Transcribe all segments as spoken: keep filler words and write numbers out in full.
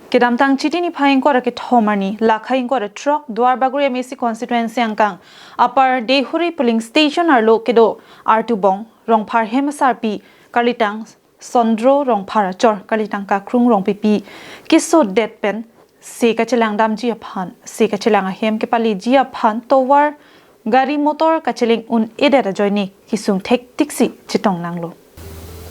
Kedamtang Chiti niphai ingkoi ra kethom arni, lakha ingkoi ra throk, Duarbagori M A C constituency angkang, Upper Deihori polling station arlo kedo Artubong Rongphar hem asarpi, karlitang Sondro Rongphar achor, karlitang Kakrung Rongpipi kesodet pen se kachelang damji aphan, se kachelang ahem kepaleji aphan tovar gari motor kacheleng un-edet ajoine kesung thektiksi chetong nanglo.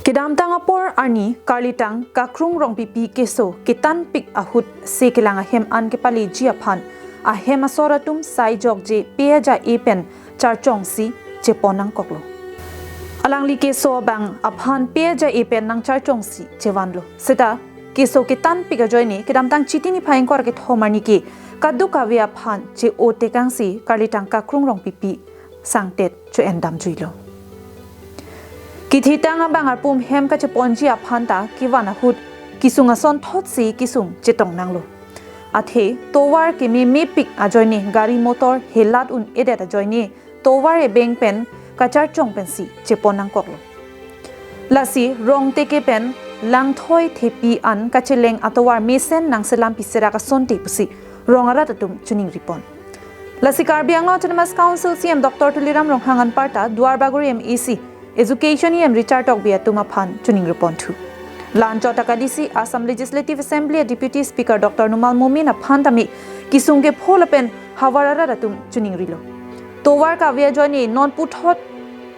Kedamtang apor arni karlitang Kakrung Rongpipi keso ketanpik ahut se kelang ahem an kepaleji aphan ahem asor atum sai jokje pe aja-e pen charchongsi chepon nangkoklo. Alangli keso abang aphan pe aja-e pen nangcharchongsi chevanlo. Seta keso ketanpik ajoine kedamtang Chiti niphai ingkoi ra kethom arni ke kadokave aphan che-o tekangsi karlitang Kakrung Rongpipi sangtet cho-en damjuilo. Kethitang abang arpum hem kacheponji aphan ta kevan ahut kesung ason thotsi kesung chetong nanglo. Athe tovar kememepik ajoine gari motor helat un-edet ajoine tovar ebeng pen kacharchong pensi chepon nangkoklo. Lasi rong teke pen langthoi thepi an kacheleng atovar mesen nangselam piserak asonte pusi rong arat atum choningripon. Lasi Karbi Anglong Autonomous Council C E M Doctor Tuliram Ronghang anparta Duarbagori M A C, Education E M Richard Tokbi atum aphan choningriponthu. La-anchot ta kadisi Assam Legislative Assembly Deputy Speaker Doctor Numal Momin aphan tame kesung kepho lapen havar arat atum choningrilo. Tovar kave ajoine non puthot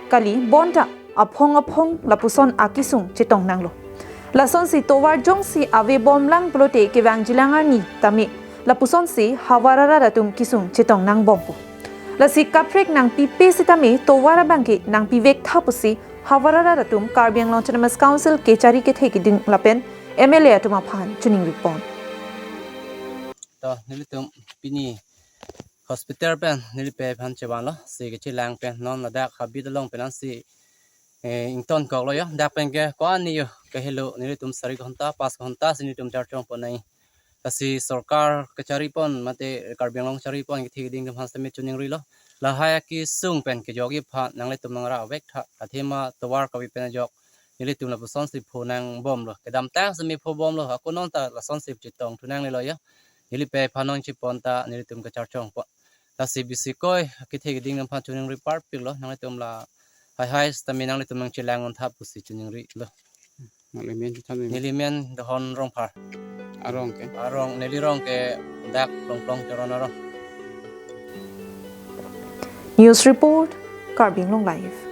kali bonta aphong aphong lapuson akesung chetong nanglo. Lasonsi tovar jongsi ave bomlang pulote kevangjilang arni tame lapusonsi havar arat atum kesung chetong nangbompo. Lasi kaprek nangpipe sitame tovar abangke nangpivek tha pusi havar arat atum Karbi Anglong Autonomous Council kechari kethe kiding lapen M L A atum aphan choningripon. To nelitum pini hospital pen nelipei aphan chevanlo, se kachelang pen non ladak habit along pen ansi eh, ingtonkoklo yo, dak pen ke ko-an ni yo, kahelo nelitum sari ghonta, pas ghonta si nelitum charchongpon nai. Lasi sorkar kacharipon, mate Karbi Anglong charipon kethe keding atum aphan sitame choningrilo. Lahai akesung pen kejokji aphan nanglitum nangra vek tha, athema tovar kave pen ajok nelitum lapusonsi pho nangbomlo. Kedamtang sitame pho bomlo, ako non ta lasonsi chetongthu nangnelo yo. Nelipei aphan nangchepon ta nelitum kacharchongpon. Lasi bisi koi kethe keding atum aphan choningri parpiklo, nanglitum lahai hai sitame nanglitum nangchelang un tha pusi choningrilo. Nangli men chu than men. Neli men Dohon Rongphar. Arong ke? Arong, neli rong ke dak Plongplong Choron arong. News report, Karbi Anglong Live.